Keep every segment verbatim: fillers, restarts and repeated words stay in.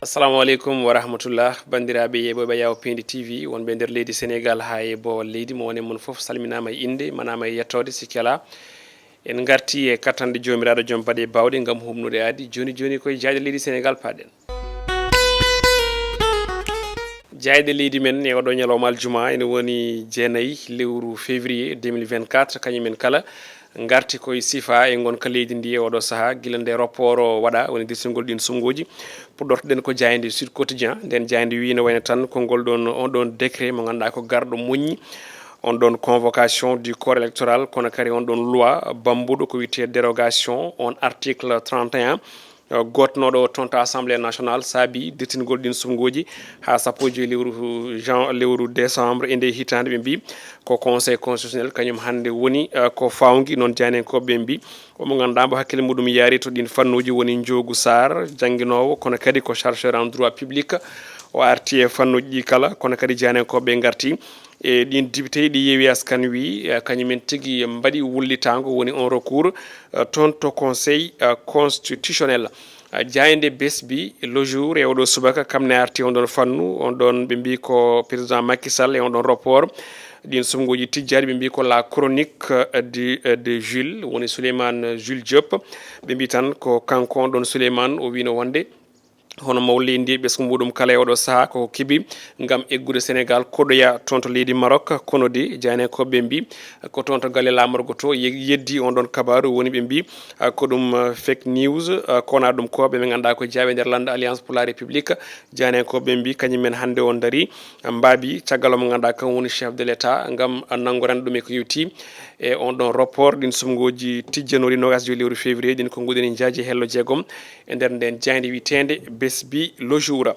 Assalamu aleykum wa rahmatullah, banndiraaɓe yeeɓooɓe Yawo Pindi T V, wonɓe nder leydi Senegal haa e boowal leydi, mo woni mon fof salminaama e innde, manaama e yettoode, sikki alaa. En ngarti e kattanɗe Joomiraaɗo Joom Baɗe Baawɗe ngam humnude aadi. Jooni jooni koye jaayɗe leydi Senegal paaɗen. Jaayɗe leydi men e oɗo ñalawma aljuma ene woni jeenayi lewru février deux mille vingt-quatre, kañum en kala ngarti koye sifa e ngonka leydi ndi e oɗo sahaa, gila nde rapport o waɗa, woni dirtingol ɗin suɓngooji. Puɗɗortoɗen ko jaaynde Sud Quotidien. Nden jaaynde wi no wayno tan ko ngol ɗon, on ɗon décret mo ngannduɗaa ko garɗo moƴƴi, on ɗon convocation du corps électoral, kono kadi on ɗon loi bambuɗo ko wiyetee dérogation, on article trente et un, eh, gotnoɗo o toon to Assemblée nationale, saabi dirtingol ɗin suɓngooji haa sappo e joyi lewru jan-, lewru décembre e nde hitaande. Ɓe mbi ko Conseil constitutionnel kañum hannde woni, eh, ko fawngi. Noon jaayndiyankooɓe ɓe mbi omo ngannduɗaa mbo hakkille muɗum yaari to ɗin fannuuji woni Njoogu Saar, jannginoowo, kono kadi ko chercheur en droit public. O arti e fannuuji ɗi kala, kono kadi jaayndiyankooɓe ɓe ngarti e ɗin député ɗi Yewwi Askan Wi, eh, kañum en tigi mbaɗi wullitaango, woni on recours, eh, toon to Conseil, eh, constitutionnel. Eh, jaaynde Bes bi Le Jour e oɗo subaka kam ne arti on ɗon fannu, on ɗon ɓe mbi ko président Macky Sall e on ɗon rapport. Ɗin suɓngooji tijjaaɗi ɓe mbi ko la chronique, eh, du, eh, de Jules, woni Souleymane Jules Diop. Ɓe mbi tan ko kanko on ɗon Souleymane o wino wonde hono mawle ndi e ɓesngu muɗum kala e oɗo sahaa koko keɓi ngam eggude Senegal koɗoya toon to leydi Maroc. Kono de jaayndiyankooɓe ɓe mbi ko toon to galle laamorgo to ye-, yeddi on ɗon kabaaru, woni ɓe mbi, ah, ko ɗum, ah, fake news, ah, ko wonaa ɗum ko ɓe ɓe ngannduɗaa ko jaaɓe nder lannda Alliance pour la République. Jaayndiyankooɓe ɓe mbi kañum en hannde o ndari, ah, mbaabi caggal omo ngannduɗaa kan woni chef de l'État ngam, ah, nanngoran ɗum e ko yewti e on ɗon rapport. Ɗin suɓngooji tijjanooɗi noogas e joyi lewru février, ɗin ko nguɗini njaaji hello jeegom e nder nden jaaynde wiyeteende Bes bi Le Jour.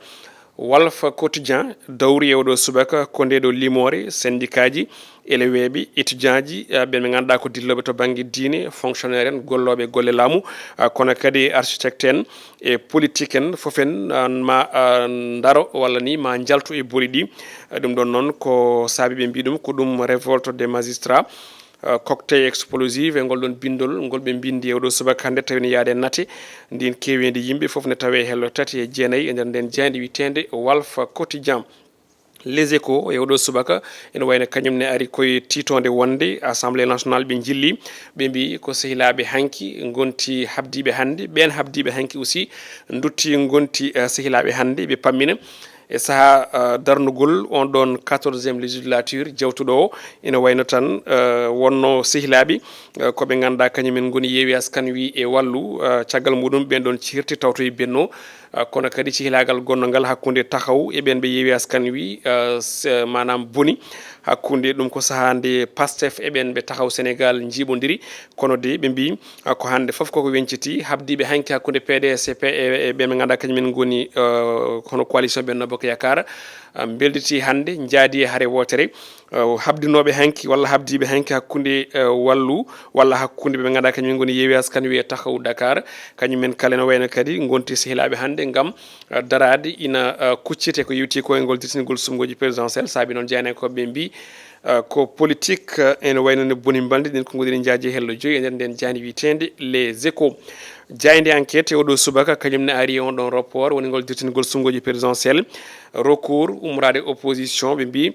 Walf Quotidien dawri e oɗo subaka ko nde ɗo limoore syndicat ji, eleweeɓe, étudiant ji, eh, ɓen ɓe ngannduɗaa ko dillooɓe to bannge diine, fonctionnaire en, gollooɓe golle laamu, ah, kono kadi architecte en e politique en, fof en, ah, ma, ah, ndaro walla ni ma njaltu e boli ɗi. Eh, ɗum ɗon noon ko saabi ɓe mbi ɗum ko ɗum révolte des magistrats, eh, cocktail explosif e ngol ɗon binndol ngol ɓe mbinndi e oɗo subaka hannde, tawi ne yaade nate ndin keeweendi yimɓe fof ne tawe hello tati e jeenayi e nder nden jaaynde wiyeteende Walf Quotidien. Les Échos e oɗo subaka ene wayno kañum ne ari koye tiitoonde wonde Assemblée nationale ɓe njilli, ɓe mbi ko sehilaaɓe hanki ngonti habdiiɓe hannde, ɓeen habdiiɓe hanki aussi ndutti ngonti, eh, sehilaaɓe hannde, ɓe pammina e sahaa, eh, darnugol on ɗon quatorzième législature jawtuɗo o. Ene wayno tan, eh, wonno sehilaaɓe, eh, ko ɓe ngannduɗaa kañum en ngoni Yewwi Askan Wi e Wallu, eh, caggal muɗum ɓeen ɗon ceerti tawtoye Benno. Ah, kono kadi cehilaagal gonngal hakkunde Taxaw e ɓeen ɓe Yewwi Askan Wi, ah, s-, maanaam boni hakkunde ɗum ko sahaa nde Pastef e ɓeen ɓe Taxaw Senegal njiiɓondiri. Kono de ɓe mbi, ah, ko hannde fof koko weñciti, habdiiɓe hanki hakkunde P D S e P-, e, e ɓeen ɓe ngannduɗaa kañum en ngoni, ah, hono coalition Benno Bokk Yaakaar, ah, mbelditii hannde, njaadi e hare wootere. Eh, habdinooɓe hanki walla habdiiɓe hanki hakkunde, eh, Wallu walla hakkunde ɓe ngannduɗaa kañum en ngoni Yewwi Askan Wi e Taxawu Dakar, kañum en kala ene wayno kadi ngonti sehilaaɓe hannde ngam, eh, daraade ina, eh, kuccite ko yewti ko e ngol dirtingol suɓngooji présidentiel. Saabi noon jaayndiyankooɓe ɓe mbi, eh, ko politique, eh, ene wayno ne boni mbalndi ɗin ko ngoni njaaji hello joyi e nder nden jaaynde wiyeteende Les Échos. Jaaynde Enquête e oɗo subaka kañum ne ari on ɗon rapport woni ngol dirtingol suɓngooji présidentiel. Recours ummoraade opposition ɓe mbi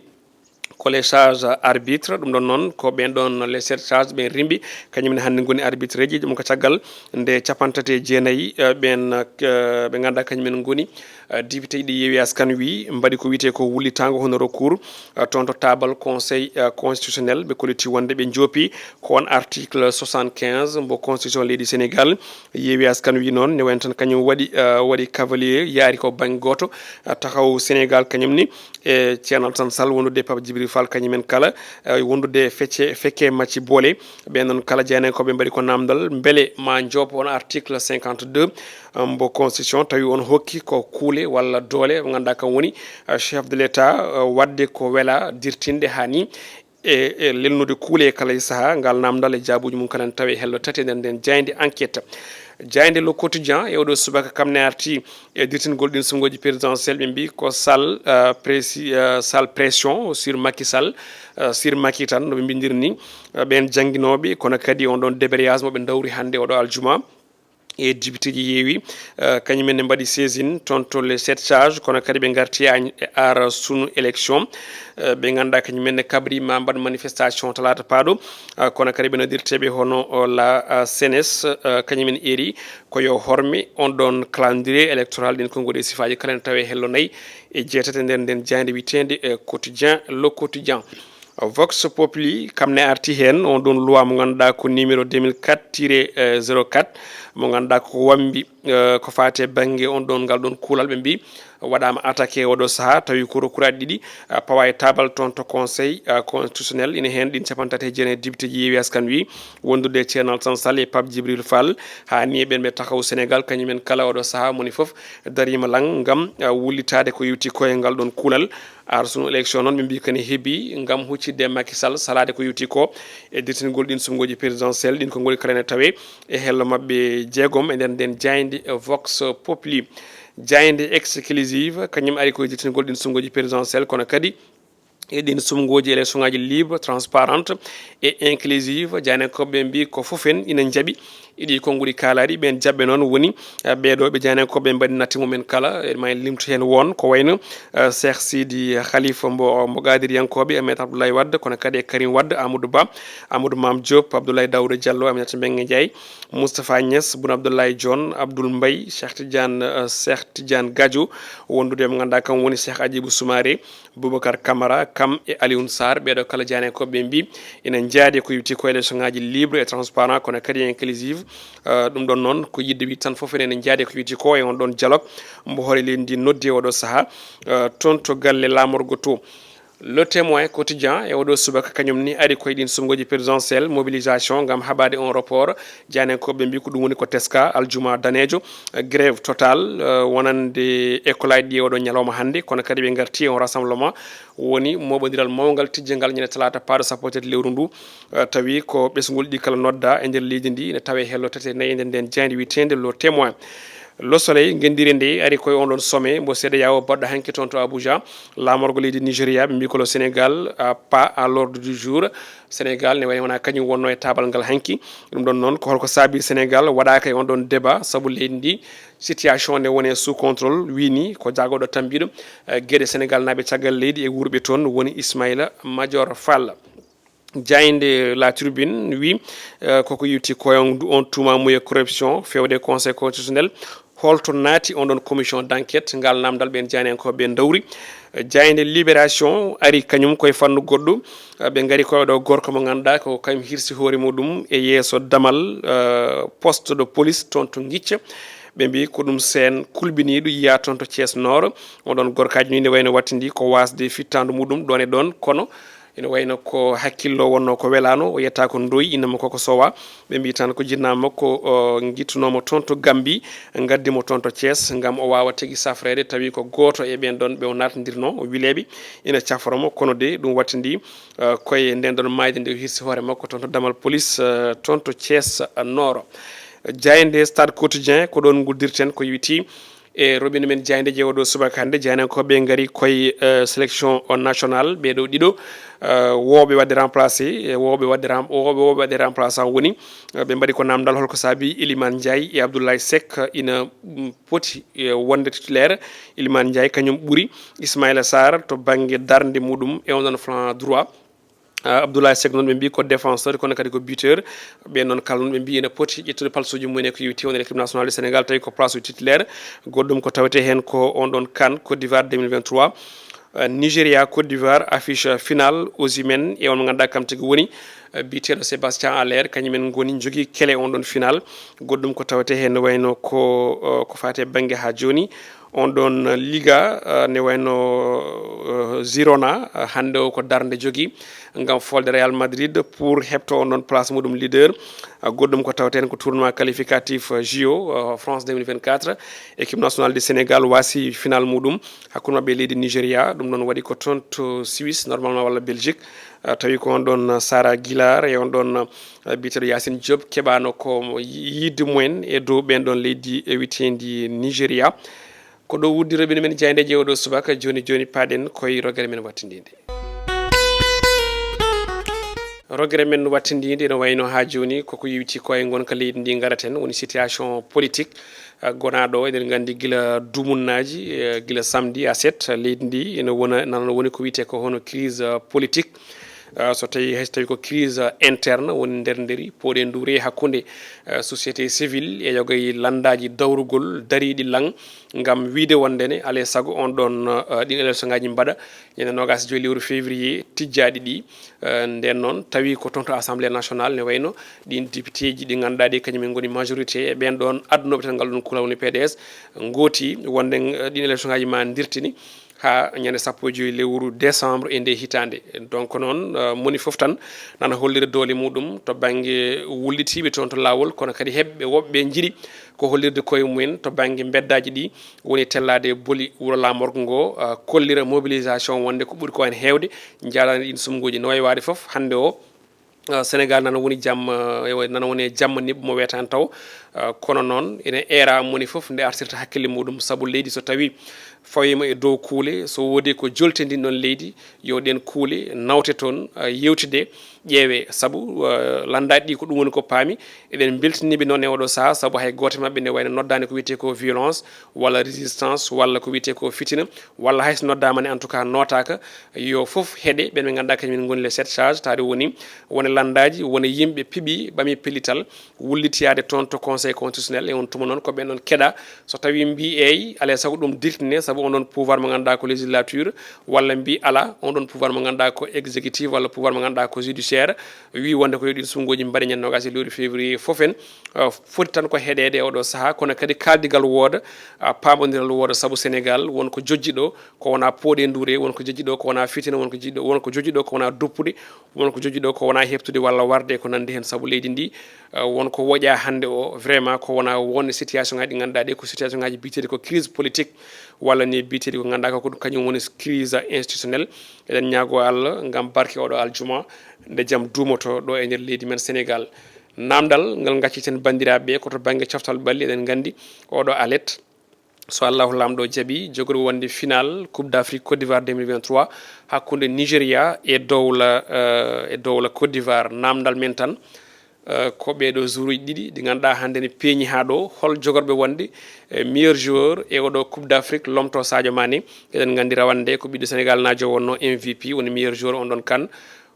ko les charges arbitres, ɗum ɗon noon ko ɓeen ɗon les sept charges ɓen rimbi, kañum ne hannde ngoni arbitre ji, ɗum ko caggal nde capanɗe tati e jeenayi, eh, ɓeen, eh, ɓe ngannduɗaa kañum en ngoni, eh, député ɗi Yewwi Askan Wi mbaɗi ko wiyetee ko wullitaango hono recours, eh, toon to taabal Conseil, eh, constitutionnel, ɓe kolliti wonde ɓe njoopi ko on article soixante-quinze mbo constitution leydi Senegal. Yewwi Askan Wi noon ne wayno tan kañum waɗi, eh, waɗi cavalier yaari ko bannge gooto, eh, Taxawu Senegal kañum ni, e Ceerno Alassane Sall wondude e Pape Djibril Fall, kañum en kala, eh, wondude e fecce, fekke macci boole. Ɓeen noon kala jaayndiyankooɓe mbaɗi ko naamndal, mbele ma njoop on article cinquante-deux, eh, mbo constitution, tawi on hokki ko kuule walla doole, ngannduɗaa kam woni, eh, chef de l'État, eh, waɗde ko wela dirtinde haa ni e, e lelnude kuule e kala e sahaa. Ngal naamndal e jaabuuji mum kala ne tawe hello tati e nder nden jaaynde Enquête. Jaaynde Le Quotidien e oɗo subaka kam ne arti e dirtingol ɗin suɓngooji présidentiel, ɓe mbi ko salle, euh, prési-, euh, salle pression sur Macky Sall, euh, sur Macky tan no ɓe mbinndiri ni, euh, ɓeen jannginooɓe, kono kadi on ɗon débrayage mo ɓe ndawri hannde oɗo aljuma. e député ji heewi, eh, kañum en ne mbaɗi saisine toon to les sept charges, kono kadi ɓe ngarti e Añ e Aar Sunu Élection. Eh, ɓe ngannduɗaa kañum en ne kabri ma mbaɗ manifestation talaata paaɗo, eh, kono kadi ɓe noddirteeɓe hono, o, la, eh, C N S, eh, kañum en eeri ko yo horme on ɗoon calendrier électoral, ɗin konguɗi e sifaaji kala ne tawe hello nayi e jeetati e nder nden jaaynde wiyeteende, eh, Quotidien, Le Quotidien. Vox Populi, kam ne arti heen, on ɗoon loi mo ngannduɗaa ko numéro deux mille quatre tiret zéro quatre, mo ngannduɗaa ko wambi, eh, ko faati e bannge on ɗoon, ngal ɗoon kuulal, ɓe mbi waɗaama attaqué oɗo sahaa, tawi ko recours aji ɗiɗi, eh, pawa e taabal toon to Conseil, eh, constitutionnel. Ina heen ɗin cappanɗe tati e jeenayi député ji Yewwi Askan Wi, wondude e Thierno Alassane Sall e Pape Djibril Fall, haa ni e ɓeen ɓe Taxawu Sénégal, kañum en kala oɗo sahaa, moni fof dariima laŋ ngam, eh, wullitaade ko yowti ko e ngal ɗoon kuulal. Aar Sunu Élection noon, ɓe mbi kadi heɓi ngam huccitde e Macky Sall, salaade ko yowti ko e dirtingol ɗin suɓngooji présidentielle, ɗin konguɗi kala ne tawe e hello maɓɓe jeegom e nder nden jaaynde, eh, Vox Populi. Jaaynde Exclusive, kañum ari ko e dirtingol ɗin suɓngooji présidentielle, kono kadi e ɗin suɓngooji élection ngaji libre, transparente et inclusive. Jaayndiyankooɓe ɓe mbi ko fof en ina njaɓi e ɗi konguɗi kaalaɗi. Ɓeen jaɓɓe noon woni, eh, ɓeeɗo ɓe jaayndiyankooɓe mbaɗi natti mumen kala, eɗen maa en limtu heen won ko wayno, eh, Cheikh Sidi Khalifa mbo, mbo Qaadiriyankooɓe, e Maître Abdoulaye Wade, kono kadi e Karim Wade, Amadou Ba, Amadou Mame Diop, Abdoulaye Daouda Diallo, Aminata Mbengue Ndiaye, Moustapha Niass, Boun Abdallah Dionne, Abdoul Mbaye, Cheikh Tidiane, eh, Cheikh Tidiane Gadio, wondude mo ngannduɗaa kam woni Cheikh Hadjibou Soumaré, Boubacar Camara, kam e Alioune Sarr, ɓeeɗo kala jaayndiyankooɓe ɓe mbi ina njaadi ko yowti ko élection ngaji libre et transparent, kono kadi inclusive. Eh, ɗum ɗoon noon ko yiɗde wiide tan fof enen ene njaadi ko yowti ko e on ɗoon dialogue mbo hoore leydi ndi noddi e oɗo sahaa, eh, toon to galle laamorgo to. Le Témoin Quotidien e oɗo subaka kañum ni ari koye ɗin suɓngooji présidentielle, mobilisation ngam haɓaade on report. Jaayndiyankooɓe mbi ko ɗum woni ko teska, aljuma daneejo, eh, grève total, eh, wonande école aji ɗi e oɗo ñalawma hannde, kono kadi ɓe ngarti e on rassemblement woni mooɓondiral mawngal tijjangal ñande talaata paaɗo sappo e tati lewru ndu, eh, tawi ko ɓesngol ɗi kala nodda e nder leydi ndi, ene tawe hello tati e nayi e nder nden jaaynde wiyeteende Le Témoin. Le Soleil, ngenndire nde ari koye on ɗon sommet mbo C E D E A O baɗɗo hanki toon to Abuja, laamorgo leydi Nigeria, ɓe mbi ko le Sénégal, ah, pas à l'ordre du jour. Sénégal ne wayi wona kañum wonno e taabal ngal hanki. Ɗum ɗon noon ko holko saabi Sénégal waɗaaka e on ɗon débat, sabu leydi ndi situation ne woni sous contrôle, wii ni ko jagooɗo tambiiɗo, eh, geɗe Sénégal naaɓe caggal leydi e wuurɓe toon woni Ismaïla Madior Fall. Jaaynde La Tribune wi, eh, koko yewti koyon ndu on tuumamuye corruption fewde Conseil constitutionnel. Holto naati on ɗon commission d'enquête? Ngal namdal ɓen jaayndiyankooɓe ɓen dawri. Eh, jaaynde Libération ari kañum koye fannu goɗɗo. Eh, ɓe ngari koye ɗo gorko mo ngannduɗaa ko kañum hirsi hoore muɗum e yeeso damal, eh, poste de police toon to Ngicca. Ɓe mbi ko ɗum seen kulɓiniiɗo yiya toon to Thiès Nord. On ɗon gorkaaji ni ne wayno wattindi ko wasde fittaandu muɗum ɗon e ɗon, kono ene wayno ko hakkillo wonno ko welano, o yetta ko ndoyi, innama koko sowa. Ɓe mbi tan ko jinnaama makko, o, ngittunoomo toon to Gambie, ngaddi mo toon to Thiès ngam o waawa tigi safreede, tawi ko gooto e ɓeen ɗon ɓe o naatndirno, o wileeɓe ina cafora mo, kono de ɗum wattindi, eh, koye nden ɗon maayde nde o hirsi hoore makko toon to damal police, eh, toon to Thiès, eh, Nord. Jaaynde Stade Quotidien, ko ɗon nguddirten ko yowiti e roɓine men jaaynde je oɗo subaka hannde. Jaayndiyankooɓe ngari koye, eh, sélection nationale, ɓeeɗo ɗiɗo, eh, wooɓe waɗde remplacé, eh, wooɓe waɗde rem-, wooɓe, wooɓe waɗde remplaçant woni, eh, ɓe mbaɗi ko namdal holko saabi Iliman Ndiaye e Abdoulaye Seck ina, mm, poti, eh, wonde titulaire. Iliman Ndiaye kañum ɓuri Ismaïla Sarr to bannge darnde muɗum e on ɗon flanc droit. Ah, Abdoulaye Seck noon ɓe mbi ko défenseur, kono kadi ko buteur. Ɓen noon kala noon ɓe mbi ene poti ƴettude palsuji mumen e ko yowti wonde équipe nationale du Sénégal, tawi ko place titulaire. Goɗɗum ko tawete heen ko on ɗon CAN Côte d'Ivoire deux mille vingt-trois. Eh, Nigeria, Côte d'Ivoire, affiche finale, Osimhen e on mo ngannduɗaa kam tigi woni, eh, biyeteeɗo Sébastien Haller, kañum en ngoni jogii kele on ɗon finale. Goɗɗum ko tawete heen ne wayno ko, eh, ko faati e bannge haa jooni. On ɗon Liga, eh, ne wayno, eh, Girona, eh, hannde o ko darnde jogii ngam folde Real Madrid pour heɓto on ɗon place muɗum leader. Eh, goɗɗum ko tawete heen ko tournoi qualificatif, eh, J O, eh, France deux mille vingt-quatre. Équipe nationale du Sénégal wasi finale muɗum hakkunde maɓɓe e leydi Nigeria. Ɗum ɗon waɗi ko toon to Suisse, normalement, walla Belgique. Eh, tawi ko on ɗon Sara Guilar e on ɗon, eh, biyeteeɗo Yacine Diop keɓaano ko yiide mumen e dow ɓen ɗon leydi e witeendi Nigeria. Ko ɗo wuddi roɓine men jaayndeeji oɗo subaka. Jooni jooni paaɗen koye rogere men wattindinde. Rogere men wattindiinde ene wayno haa jooni koko yowiti ko e ngonka leydi ndi ngaraten, woni situation politique, eh, gonaaɗo o. Eɗen nganndi gila dumunnaaji, eh, gila samedi à sept, leydi ndi ene wona, nana woni ko wiyetee ko hono crise, eh, politique. Eh, so tawi, hay so tawi ko crise, eh, interne woni nder nderi, pooɗe nduure hakkunde, eh, société civile e yogay lanndaaji dawrugol dariiɗi lan ngam wiyde wonde ne alaa e sago on ɗon, eh, ɗin élection ngaaji mbaɗa ñande noogaas e joy lewru février tijjaaɗi ɗi. Eh, nden noon, tawi ko toon to Assemblée nationale ne wayno ɗin député ji ɗi ngannduɗaa ɗi kañum en ngoni majorité e ɓeen ɗoon adunooɓe tan ngal ɗoon kuulal woni P D S, ngooti wonde, eh, ɗin élection ngaaji ma ndirtini haa ñande sappo e joy lewru décembre e nde hitaande. Donc noon, eh, moni fof tan nana hollira doole muɗum to bannge wullitiiɓe toon to laawol, kono kadi heɓɓe woɓɓe njiɗi ko hollirde koye mumen to bannge mbeddaaji ɗi woni tellaade boli wuro laamorgo ngo, eh, kollira mobilisation wonde ko ɓuri ko en heewde njaadaani ɗin sumnguuji. No wayi waade fof, hannde o, eh, Sénégal nana woni jamma, eh, nana woni e jamma niɓɓo mo weetaani taw. Eh, kono noon, ene eera moni fof nde artirta hakkille muɗum, sabu leydi so tawi fawiima e dow kuule, so woodi ko jolti ndin ɗon leydi, yo ɗen kuule nawte toon, eh, yewtide, ƴeewe, sabu, eh, lanndaaɗi ɗi ko ɗum woni ko paami. Eɗen mbeltiniiɓe noon e oɗo sahaa, sabu hay gooto e maɓɓe nde wayno noddaani ko wiyetee ko violence, walla résistance, walla ko wiyetee ko fitina, walla hay so noddaama ne, en tout cas, nootaaka, yo fof heɗe ɓen ɓe ngannduɗaa kañum en ngoni les sept sages, taade woni wone lanndaaji, wone yimɓe piɓi, ɓami pellital, wullitiyaade toon to Conseil constitutionnel. E on tuma noon ko ɓen ɗon keɗa, so tawi mbi eey, alaa e sago ɗum dirtine, sabu on ɗon pouvoir mo ngannduɗaa ko législature, walla mbi alaa, on ɗon pouvoir mo ngannduɗaa ko exécutif, walla pouvoir mo ngannduɗaa ko judiciaire, wi wonde ko yo ɗin sumnguuji mbaɗe ñande noogaas e lewru février fof en, eh, foti tan ko heɗeede e oɗo sahaa, kono kadi kaaldigal wooda, ah, paamondiral wooda, sabu Sénégal won ko jojji ɗo ko wona pooɗe nduure, won ko jojji ɗo ko wona fitina, won ko jojji ɗo, won ko jojji ɗo ko wona duppude, won ko jojji ɗo ko wona heɓtude walla warde e ko nanndi heen, sabu leydi ndi, eh, won ko woƴaa hannde o, vraiment ko wona wonde situation ngaaji ɗi ngannduɗaa ɗi ko situation ngaaji biyeteeɗi ko crise politique, walla ni biyeteeɗi ko ngannduɗaa ko, ko kañum woni crise institutionnelle. Eɗen ñaago Allah ngam barke oɗo aljuma nde jam duumoto ɗo e nder leydi men Sénégal. Namdal ngal ngacciten banndiraaɓe ɓe ko to bannge coftal ɓalli. Eɗen nganndi oɗo alet, so Allahu Laamɗo jaɓi, jogori wonde final Coupe d'Afrique Côte d'Ivoire deux mille vingt-trois hakkunde Nigeria e dowla, eh, e dowla Côte d'Ivoire. Namdal men tan, eh, ko ɓeeɗo joueuruuji ɗiɗi ɗi ngannduɗaa hannde ne peeñi haa ɗo, hol jogorɓe wonde, eh, meilleur joueur e oɗo Coupe d'Afrique lomto Sadio Mané? Eɗen nganndi rawande ko ɓiɗɗo Sénégal naajo wonno M V P, woni meilleur joueur on ɗon kan.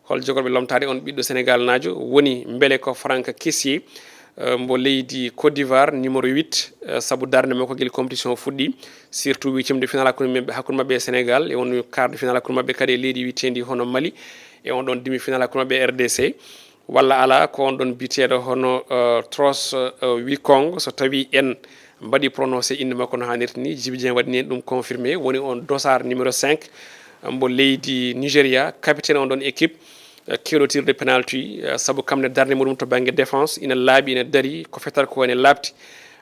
Hol jogorɓe lomtaade on ɓiɗɗo Sénégal naajo? Woni mbele ko Franck Kessié, eh, mbo leydi Côte d'Ivoire, numéro huit, eh, sabu darnde makko gila compétition o fuɗɗi, surtout huitième de finale hakkunde maɓɓe, hakkunde maɓɓe e Sénégal, e on quart de finale hakkunde maɓɓe kadi e leydi wiyeteendi hono Mali, e on ɗon demi finale hakkunde maɓɓe e R D C. Walla alaa, ko on ɗon biyeteeɗo hono, eh, Tros, eh, Wikong, so tawi en mbaɗi prononcé innde makko no haanirta ni, Djiby Dieng waɗi ni en ɗum confirmé, woni on dossard numéro cinq, mbo leydi Nigeria, capitaine on ɗon équipe, eh, keewɗo tirde penalty, eh, sabu kam ne darnde muɗum to bannge défense ina laaɓi, ina darii, ko fetal ko ene laaɓti.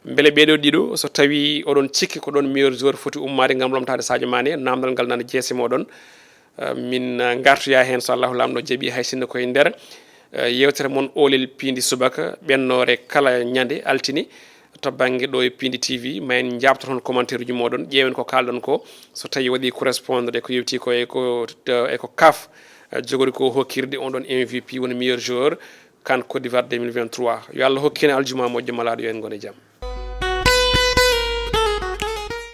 Mbele ɓeeɗo ɗiɗo, so tawi oɗon cikki ko ɗon meilleur joueur foti ummaade ngam lomtaade Sadio Mané, namdal ngal nana jeese moɗon. Eh, min, eh, ngartoya heen so Allahu Laamɗo jaɓi, hay sinno koye nder, eh, yeewtere mon Oolel Piindi Subaka, ɓennoore kala ñande altine to bannge ɗo e Piindi T V. Ma en njaabto toon commentaire uji moɗon, ƴeewen ko kaalɗon ko, so tawi waɗi correspondre ko yewti ko e ko, e ko CAF, eh, jogori ko hokkirde on ɗon M V P, woni meilleur joueur CAN Côte d'Ivoire deux mille vingt-trois. Yo Allah hokku en aljuma moƴƴo, malaaɗo, yo en ngon e jam.